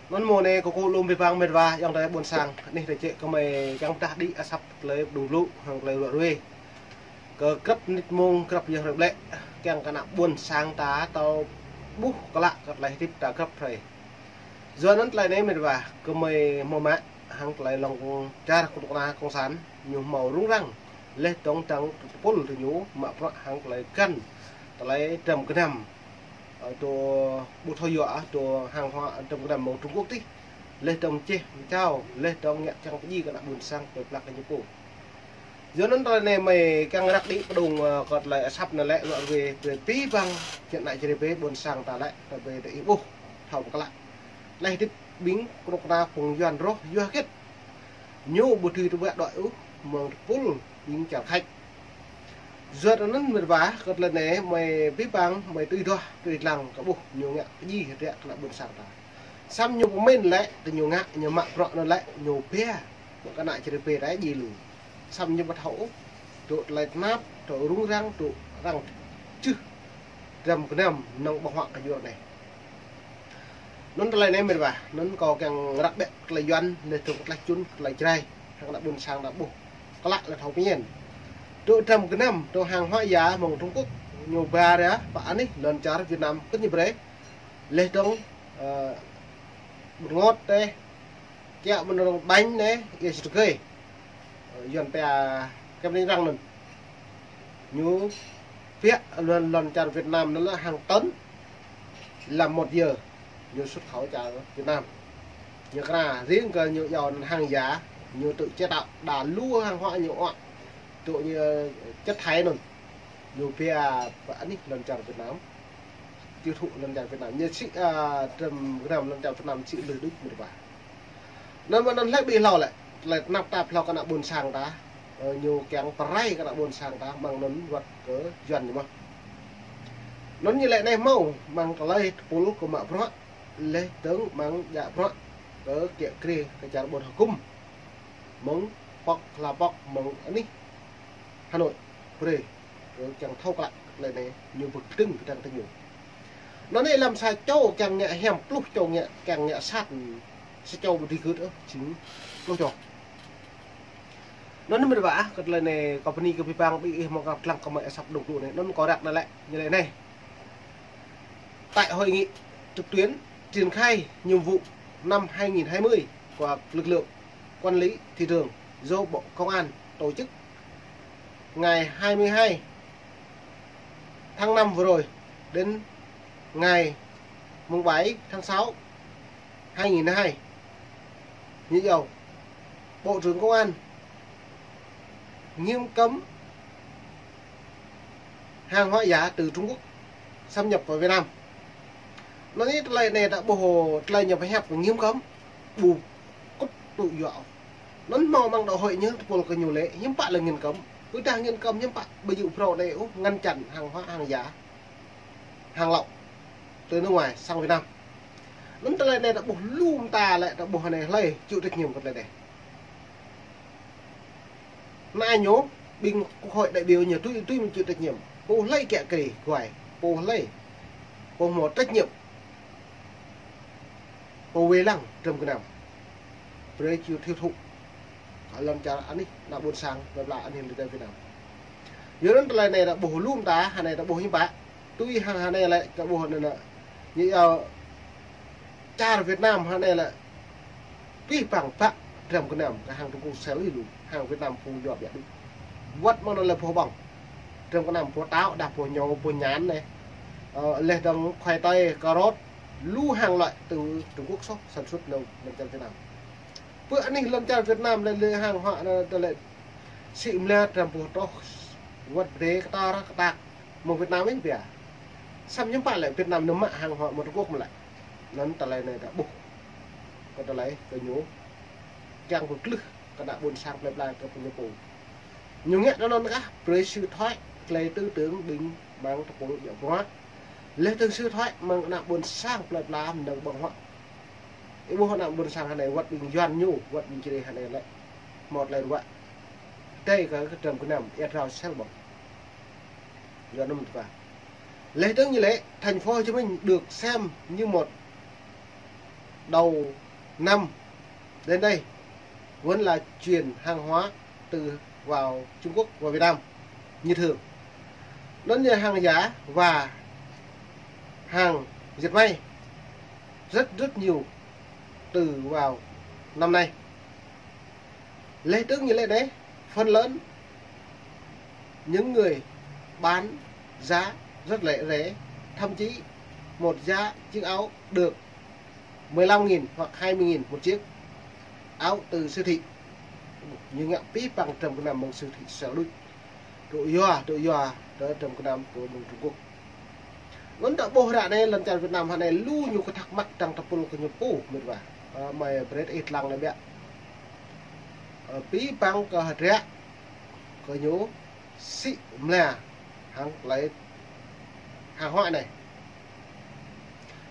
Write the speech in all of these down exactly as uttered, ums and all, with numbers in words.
Anŭn mơ̆ng anai kâo kơkuh lŏm abih bang mĕt wa ayŏng adơi ƀôn sang, anih tơčĕk kơ mơi kiăng pơdah đĭ asăp tơlơi pơdŏng blŭ hăng tơlơi ruă ruê kơ grăp mơnit mông, grăp yơh rơbeh lĕ, kiăng kơ ană ƀôn sang ta thâo ƀuh klă kơ tơlơi hơdip ta grăp hrơi. Yua anŭn tơlơi anai mĕt wa, kơ mơi hmâo mă hăng tơlơi lŏn čar kơnuk kơna cộng sản, ñu hmâo rŭng răng, laih dơ̆ng dăng tơpul tơ ñu mă bruă hăng tơlơi găn tơlơi dram gơnam, ơ, tơ ƀu thâo yua, ơ, tơ hàng hóa dram gơnam mơ̆ng Trung Quốc tih, laih dơ̆ng čeh mơčao, laih dơ̆ng ngă kiăng pơdjai kơ ană ƀôn sang plơi pla kơ ñu pô. Yua anŭn tơlơi anai mơi kiăng răk đĭ pơdŏng, ơ, kơ tơlơi asăp anai lĕ, lŏn ruê brơi abih bang čơnă čơrê brơi ƀôn sang ta lĕ, ta brơi ta ih ƀuh thâo pơklă. Laih hơdip ƀing kơnuk kơna phung Yuan rŏh yua hơget, ñu ƀu dưi tơbiă đuaĭ ôh mơ̆ng tơpul ƀing čar Khač. Yua anŭn mĕt wa, kơ tơlơi anai mơi abih bang mơi tui duah tui lăng kơ ƀuh ñu ngă pơdjai hơdră kơ ană ƀôn sang ta. Samơ̆ ñu pơmĭn lĕ, tơ ñu ngă, ñu mă bruă anŭn lĕ, ñu pia ƀơi kơ ană čơrê brơi ta djai lui. Samơ̆ ñu ƀu thâo ôh, tơ tơlơi tơnap, tơ rŭng răng, tơ răng čưh dram gơnam mơ̆ng ƀơ̆ng huă kơ yua anai. Anŭn tơlơi anai mĕt wa, anŭn kâo kiăng răk ƀĕ tơlơi Yuan, laih dơ̆ng tơlơi čun, tơlơi Jrai, hăng ană ƀôn sang ta ƀuh klă laih thâo pơñen. Tơ dram gơnam, tơ hàng hóa giả mơ̆ng Trung Quốc, ñu ba ra pơ anih lŏn čar Việt Nam kơ ñu brơi, laih dơ̆ng, ơ, bột ngọt tê, kiăng mơ̆ng bánh anai, ia sĭt tơgơi. Ơ, Yuan pia kem ning răng anŭn. Ñu pia lŏn, lŏn čar Việt Nam anŭn lĕ hàng tấn là một giờ. Ñu xuất khẩu čar Việt Nam. Ñu kra riêng kơ ñu iâu anŭn hàng giả, ñu tự chế tạo, đa lu hàng hóa ñu ŏk. Tơ ñu chất thải anŭn. Ñu pia pơ anih lŏn čar Việt Nam. Tiêu thụ lŏn čar Việt Nam. Ñu sĭ, ơ, dram gơnam lŏn čar Việt Nam sĭ lơh đôč mĕt wa. Anŭn mơ̆n anŭn hlơi ƀu hlâo lĕ, tơlơi tơnap tap hlâo kơ ană ƀôn sang ta, ơ, ñu kiăng pơrai kơ ană ƀôn sang ta, mơ̆ng anŭn wơ̆t kơ Yuan ñu mơ̆n. Anŭn ñu lĕ anai hmâo, mơ̆ng tơlơi tơpul kơ mă bruă, laih dơ̆ng mơ̆ng djă bruă, kơ kiă kriê, kơ čar ƀôn hơkŭm. Mơ̆ng pŏk, hla pŏk, mơ̆ng anih Hà Nội, brơi, kơ kiăng thâo klă tơlơi anai, ñu ƀu kơdơ̆ng kơdang tơ ñu. Anŭn anai lăm sa čô kiăng ngă hiam, pluh čô ngă, kiăng ngă sat, sa čô ƀu dưi gưt ôh, jing pluh čô. Anŭn mĕt wa, kơ tơlơi anai, kâo bơni kơ abih bang, ƀing ih hmâo kơ lăng kơ mơi asăp dŏ glŏ anai, anŭn kâo răk anai lĕ, ñu lĕ anai. Tại hội nghị trực tuyến triển khai nhiệm vụ năm hai nghìn hai mươi của lực lượng quản lý thị trường do Bộ Công an tổ chức ngày hai mươi hai tháng năm vừa rồi đến ngày mùng bảy tháng sáu hai nghìn hai mươi hai. Như yêu, Bộ trưởng Công an nghiêm cấm hàng hóa giả từ Trung Quốc xâm nhập vào Việt Nam. Anŭn anai tơlơi anai ta ƀuh tơlơi ñu pơhiăp nghiêm cấm, ƀu kŭt tŭ yua. Anŭn hmâo mơ̆ng đạo hội ñu tơpul kơ ñu lĕ, hiư̆m pă lĕ nghiêm cấm. Ƀôdah nghiêm cấm hiư̆m pă, ƀu djơ̆ phrâo anai ôh, ngăn chặn hàng hóa, hàng giả, hàng lậu từ nước ngoài sang Việt Nam. Anŭn tơlơi anai ta ƀuh lŏm ta lĕ, ta ƀuh anai hlơi chịu trách nhiệm kơ tơlơi anai. Anai ñu, ƀing quốc hội đại biểu ñu tui, tui mă chịu trách nhiệm. Pô hlơi kiă kriê guai, pô hlơi, pô hmâo trách nhiệm, pô wai lăng dram gơnam, brơi chịu tiêu thụ kơ lŏn čar anih, ană ƀôn sang plơi pla anih lĕ Việt Nam. Yua anŭn tơlơi anai ta ƀuh lŏm ta, hơnai ta ƀuh hiư̆m pă. Tui hăng hơnai lĕ, ta ƀuh anŭn anai. Ñu iâu čar Việt Nam hơnai lĕ abih bang pă dram gơnam kơ hăng Trung Quốc sel lui lui, hăng Việt Nam pô yua biă đôč. Wơ̆t mơ̆ng anŭn lĕ boh ƀơ̆ng. Dram gơnam boh táo, đah boh ñu, boh ñan anai. Ơ, laih dơ̆ng khoai tây, cà rốt, lu hàng loại từ Trung Quốc soh sản xuất nao lŏn čar Việt Nam. Pơ anih lŏn čar Việt Nam lĕ, lĕ hàng hóa anŭn tơlơi sĭ mơ̆ lĕ dram boh troh, wơ̆t brơi kơtar kơtak mơ̆ng Việt Nam ih pia. Samơ̆ hiư̆m pă lĕ Việt Nam ñu mă hàng hóa mơ̆ng Trung Quốc mơ̆ lĕ. Anŭn tơlơi anai ta ƀuh. Kơ tơlơi kơ ñu kiăng pơglưh kơ ană ƀôn sang plơi pla kơ pơñu pô. Ñu ngă anŭn kah, brơi sư thoại tơlơi tư tưởng ƀing mơ̆ng tơpul djă bruă. Laih dơ̆ng sư thoại mơ̆ng ană ƀôn sang plơi pla mơ̆ng ƀơ̆ng huă. Ih ƀuh ană ƀôn sang hơnai wơ̆t ƀing Yuan ñu, wơ̆t ƀing Jrai hơnai lĕ. Hmâo tơlơi ruă. Tơdơi kơ, kơ dram gơnam, ia drao sel ƀơ̆ng. Yua anŭn mơ̆n ta. Laih dơ̆ng ñu lĕ, thành phố Hồ Chí Minh được xem như một đầu năm đến đây vẫn là chuyển hàng hóa từ vào Trung Quốc vào Việt Nam như thường. Nó như hàng giả và hàng dệt may rất rất nhiều từ vào năm nay. Leh dơ̆ng ñu lĕ anai, phần lớn những người bán giá rất là rẻ, thậm chí một giá chiếc áo được mười lăm nghìn hoặc hai mươi nghìn một chiếc áo từ siêu thị. Ñu ngă abih bang trăm kơnăm mơ̆ng siêu thị sel đôč. Tŭ yua, tŭ yua, tơ trăm kơnăm kơ mơ̆ng Trung Quốc. Anŭn ta ƀuh ră anai lŏn čar Việt Nam hă anai lu ñu kơ thắc mắc dăng tơpul kơ ñu pô, mĕt wa. Ơ, mơi brơi ih lăng anai biă. Ơ, abih bang kơ hơdră kơ ñu sĭ mla hăng tơlơi hàng hóa anai.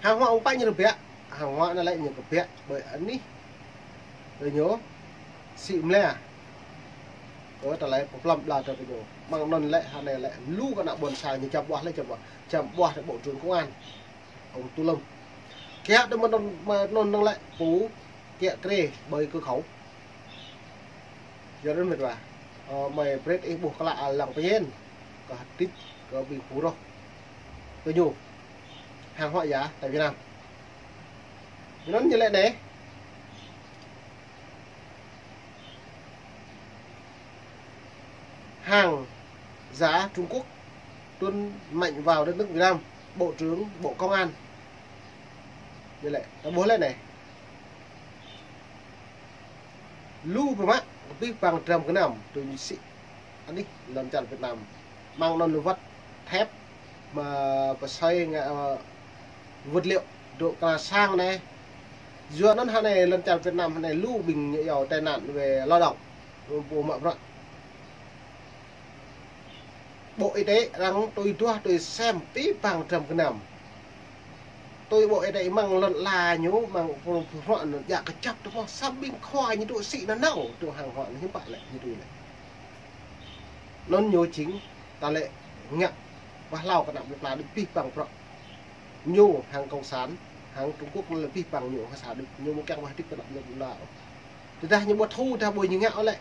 Hàng hóa ung pă ñu biă, hàng hóa anai lĕ ñu kơ biă ƀơi anih kơ ñu sĭ mla. Kơ tơlơi pơplăm ƀlŏr tơ kơ ñu. Mơ̆ng anŭn lĕ hă anai lĕ lu kơ ană ƀôn sang ñu čăm ƀuah lĕ čăm ƀuah. Čăm ƀuah tơ bộ trưởng công an. Ông Tô Lâm. Kiăo tơ mơ̆n anŭn, mơ̆n anŭn lĕ pô kiăo krê ƀơi kơ khâu. Yua anŭn mĕt wa. Ơ, mơi brơi ih ƀuh klă lăng pơñen. Kơ hơdip, kơ ƀing pô roh. Kơ ñu. Hàng hóa giả tại Việt Nam. Anŭn ñu lĕ anai. Hàng giả Trung Quốc tuôn mạnh vào đất nước Việt Nam, Bộ trưởng Bộ Công an. Ñu lĕ, ta ƀuh lĕ anai. Lu pơmă, abih bang trăm kơnăm, tui ñu sĭ anih lŏn čar Việt Nam. Mơ̆ng anŭn lu wăt thép, mă pơsơi ngă, ơ, vật liệu dŏ kơna sang anai. Yua anŭn hă anai lŏn čar Việt Nam hă anai lu ƀing ñu iâu tai nạn về lao động. Pô mă bruă. Bộ Y tế arăng tui duah tui sem abih bang trăm kơnăm. Tui Bộ Y tế mơ̆ng lŏn ala ñu, mơ̆ng pô pơhruă anŭn, djă kơjăp tơpă, samơ̆ ƀing khua ñu dŏ sĭ nanao, dŏ hàng hóa ñu hiư̆m pă lĕ, ñu tui lĕ. Anŭn ñu jing, ta lĕ ngă, wah hlâo kơ ană plơi pla đĭ abih bang bruă. Ñu hăng cộng sản, hăng Trung Quốc anŭn lĕ abih bang ñu hăng sa đĭ, ñu mơ̆ kiăng wah hơdip kơ ană plơi pla. Tơdah ñu ƀu thâo, tơdah ƀu ñu ngă lĕ.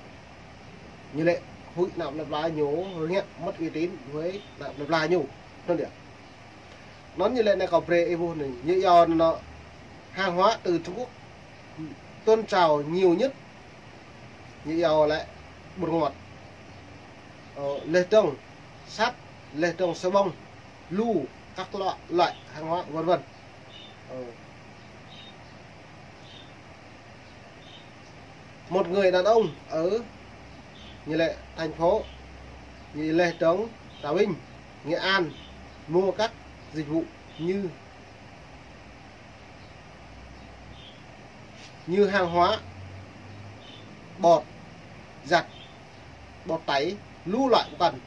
Ñu lĕ huĭ ană plơi pla ñu, ngă mất uy tín với ană plơi pla ñu. Anŭn yơh. Anŭn ñu lĕ anai kâo brơi ih ƀuh anai. Ñu iâu anŭn hàng hóa từ Trung Quốc tuôn trào nhiều nhất. Ñu iâu lĕ bột ngọt. Ơ, leh dơ̆ng sắt, leh dơ̆ng sơ bông, lu, các loại, loại hàng hóa, vân vân. Ơ. Một người đàn ông ở, ñu lĕ, thành phố, ñu lĕ, Trà Vinh, Nghệ An, mua các dịch vụ như, như hàng hóa, bột giặt, bột tẩy, lu loại cũng cần.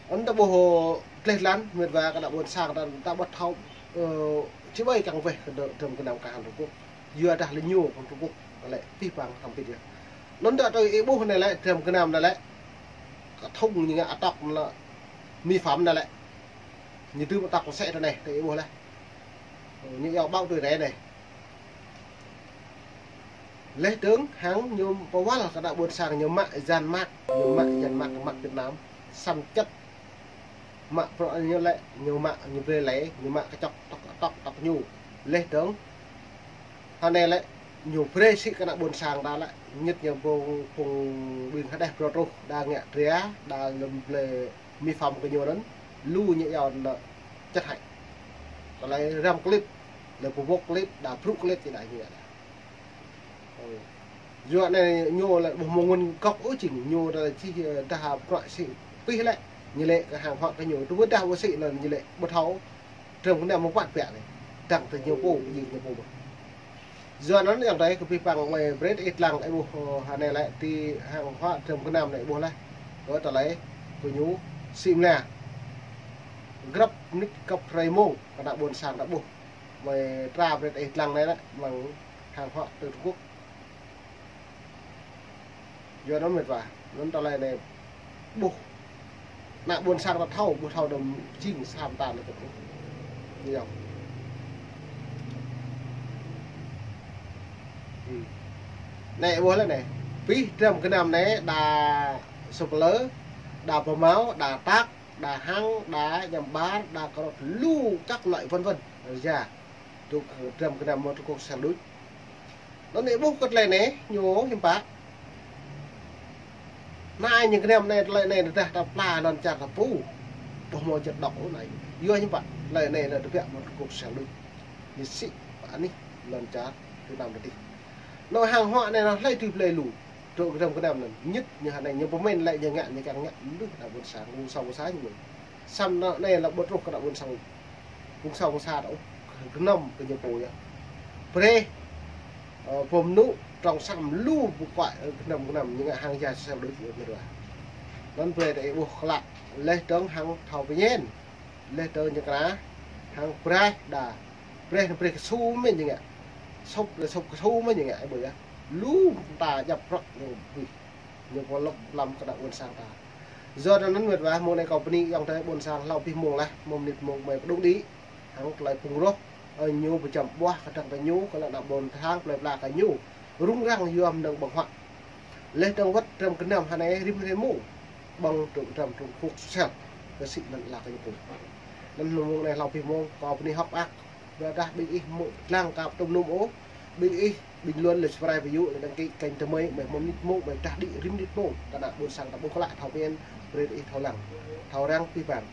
Anŭn ta ƀuh gleh lăn, mĕt wa kơ ană ƀôn sang ta, ta ƀu thâo, ơ, či ƀai kiăng weh kơ dơ-, dơ̆m kơ anăm kơ hăng Trung Quốc. Yua dah lĕ ñu kơ Trung Quốc, lĕ abih bang hăm pit yơh. Anŭn ta tui ih ƀuh anai lĕ, dơ̆m kơ anăm anai lĕ. Kơ thŭng ñu ngă atŏk anŭn lĕ, mỹ phẩm anai lĕ. Ñu dưm atŏk sĕ tơ anai, tui ih ƀuh lĕ. Ơ, ñu iâu ƀâo tui rĕ anai. Leh dơ̆ng hăng ñu pơwăl kơ ană ƀôn sang ñu mă yan mă, ñu mă yan mă kơ mă Việt Nam, săn čăt. Mă prŏng ñu lĕ, ñu mă, ñu brơi lĕ, ñu mă kơčŏk tŏk, tŏk, tŏk ñu. Leh dơ̆ng hă anai lĕ, ñu brơi sĭ kơ ană ƀôn sang ta lĕ, ñit ñu phung, phung ƀing hơđeh pơrô truh, đa ngă dra, đa lơ̆m blơi mỹ phẩm kơ ñu anŭn, lu ñu iâu anŭn chất hại. Tơlơi răm klĭt, lĕ pơwŏk klĭt, đa brŭ klĭt či đa ñu đa. Ơ. Yua anai ñu lĕ ƀu hmâo nguồn gốc ôh jing, ñu lĕ či, ơ, dah bruă sĭ pih lĕ, ñu lĕ kơ hàng hóa kơ ñu, tơdah ƀu sĭ lĕ ñu lĕ ƀu thâo, dơ̆m kơ anăm mơ̆ wăt biă anai. Dăng tơ ñu pô, jing ñu pô mơ̆n. Yua anŭn yơh ta ƀuh kơ abih bang mơi brơi ih lăng ih ƀuh, ơ, hă anai lĕ ti hàng hóa dơ̆m kơ anăm anai ih ƀuh lĕ. Kơ tơlơi kơ ñu sĭ mla. Grăp mơnit grăp hrơi mông kơ ană ƀôn sang ta ƀuh. Mơi tra brơi ih lăng anai lĕ, mơ̆ng hàng hóa từ Trung Quốc. Yua anŭn mĕt wa, anŭn tơlơi anai ƀuh. Ană ƀôn sang ta thâo, ƀu thâo dơ̆m jing sa mơta anai tơ̆. Ñu yơh. Anai ƀuh lĕ anai. Pih dram gơnam anai đa sơplơ, đa pơmâo, đa tak, đa hăng, đa ñăm ƀar, đa krot lu các loại vân vân. Rơya. Tŭ dram gơnam mơ̆ tŭ kŏk sel đuč. Anŭn anai ƀuh kơ tơlơi anai, ñu hiư̆m pă. Anai ñu gơnam anai, tơlơi anai dah ta pla lŏn čar ta pô. Ƀuh mơ̆ čơt đŏk ôh anai. Yua hiư̆m pă, tơlơi anai dah tơbiă mơ̆ tŭ kŏk sel đuč. Ñu sĭ pă anih lŏn čar Việt Nam ta dih. Anŭn hăng huă anai anŭn hlơi tui plei lu. Tŭ dram gơnam anŭn. Ñit ñu hơnai ñu pơmĭn lĕ ñu ngă ñu kiăng ngă mơnuih đa ƀôn sang. Ƀôn sang ƀôn sang ñu mơ̆n. Samơ̆ anai lĕ ƀu truh kơ đa ƀôn sang. Ƀôn sang ƀôn sang đa ôh gơnam kơ ñu pô yơh. Brơi, ơ, pơm nŭ trong sam lu ƀu kuai, ơ, gơnam gơnam ñu ngă hăng ya sel đuč yơh mơ̆n. Anŭn brơi ta ƀuh klă. Leh dơ̆ng hăng thâo pơñen. Leh dơ̆ng ñu kơna hăng brơi đa. Brơi anŭn brơi kơsu mơ̆n ñu ngă. Sŭp lĕ sŭp kơsu mơ̆n ñu ngă ƀuh yơh. Lu ta djăp prăk ñu ƀuh. Ñu pơlŏk lăm kơ đa ƀôn sang ta. Yua anŭn mĕt wa, mông anai kâo bơni ayŏng adơi ƀôn sang hlâo abih mông laih, mông mơnit mông mơi pơđŭng đĭ. Hăng tơlơi phung roh, ơ, ñu pơčăm ƀuah kơdrăng kơ ñu, kơ lŏn ană ƀôn sang plơi pla kơ ñu. Rŭng răng yua mơnơ̆ng ƀơ̆ng huă. Leh dơ̆ng wơ̆t dram gơnam hơnai rĭm hrơi mông. Ƀơ̆ng tŭ dram tŭ kŏk sel. Kơ sĭ anŭn lăk kơ ñu pô. Anŭn mông anai hlâo abih mông, kâo bơni hơ̆k mơak. Ƀiădah ƀing ih mơ̆ lăng kơ tŭm nŭm ôh. Ƀing ih bình luận lĕ subscribe ƀu yua lĕ đăng ký kênh tơmơi, mơi mơnit mông, mơi dah đĭ rĭm mơnit mông. Kơ ană ƀôn sang ta ƀuh klă thâo pơñen, brơi ih thâo lăng. Thâo răng pih pang.